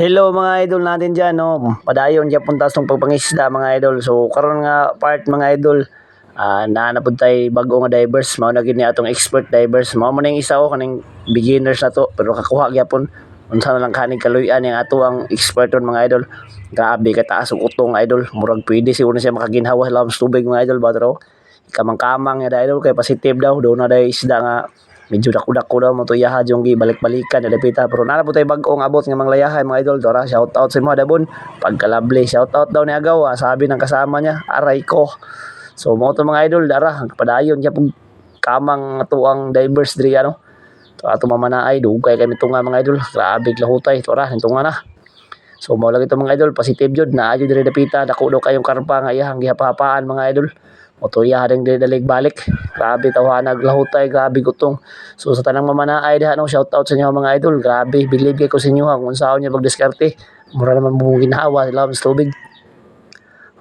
Hello mga idol natin dyan, no? Padayon dyan punta sa pagpangisda, mga idol. So karon nga part, mga idol, naa na pud tay bag-o nga divers, mao na gid ni atong expert divers. Mao man ning isa o kaning beginners na to, pero kakuha gyapon. Unsa na lang kaning kaluy-an yang ato ang expert ron, mga idol. Grabe kataas og utong, idol. Murag pwede siguro na siya makaginhawa sa lawom sa tubig, mga idol ba pero kamang-kamang niya, idol, kay positive daw do na day isda nga medyo dako-dako daw mo to iyaha yung gibalik-balikan na dapita, pero naa na po tayo bag-ong abot nga mga layahay, mga idol. Dora, shout out sa imo dabon pagkalabli, shout out daw ni Agaw, ah, sabi ng kasama niya, aray ko. So mo to, mga idol, dara padayon siya pug kamang atuang divers diri ano to ato mamanaay. Dugay kami tunga, mga idol, grabe lahutay to ra tunga na. So mo lagi to, mga idol, positive jud naa jud diri dapita, dako daw kayong karpa nga iyahang gihapahapaan, mga idol. Mo iya ding dalig balik. Grabe tawhanag lahutay, grabe gutong. So sa tanang mamanaay diha no, shout out sa inyo, mga idol. Grabe, believe kay ko sa inyo ha, kung unsaon niya pagdiskarte. Mura naman mo ginhawa sa lawom sa tubig.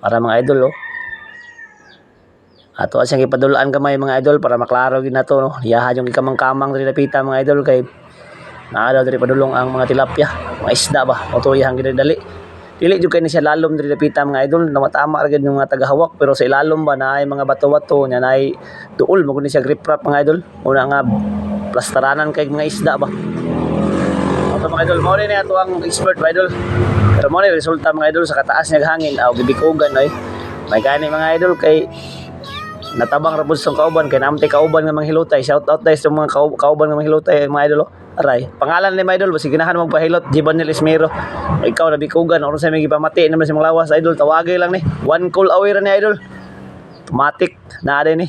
Para mga idol oh. Ato siyang ipadulaan gamay, mga idol, para maklaro gid nato no. Iyaha yung gikamang-kamang diri dapita, mga idol, kay naa daw diri padulong ang mga tilapia, mga isda ba. Mo to iyang gidali. Dili jud kay ni siya lalom diri dapita, mga idol, namatama ra gyud yung mga tagahawak, pero sa ilalom ba naay mga bato-bato nya naay duol mo ni siya grip wrap, mga idol. Una nga plastaranan kay mga isda ba. Mo to, mga idol, mao ni ato ang expert, mga idol. Pero mo ni resulta, mga idol, sa kataas niya hangin aw gibikugan oy. May gani, mga idol, kay natabang ra pud sa kauban kay namtay kauban nga manghilutay. Shout out dahil sa mga kauban nga manghilutay, mga idol oh. Aray, pangalan ni mga idol, basi ganahan magpahilot, Jibanel Esmero. Ikaw nabikugan oron sa may gipamati naman sa mga lawas, idol, tawagay lang ni. One call away ra ni, idol. Automatic na din ni.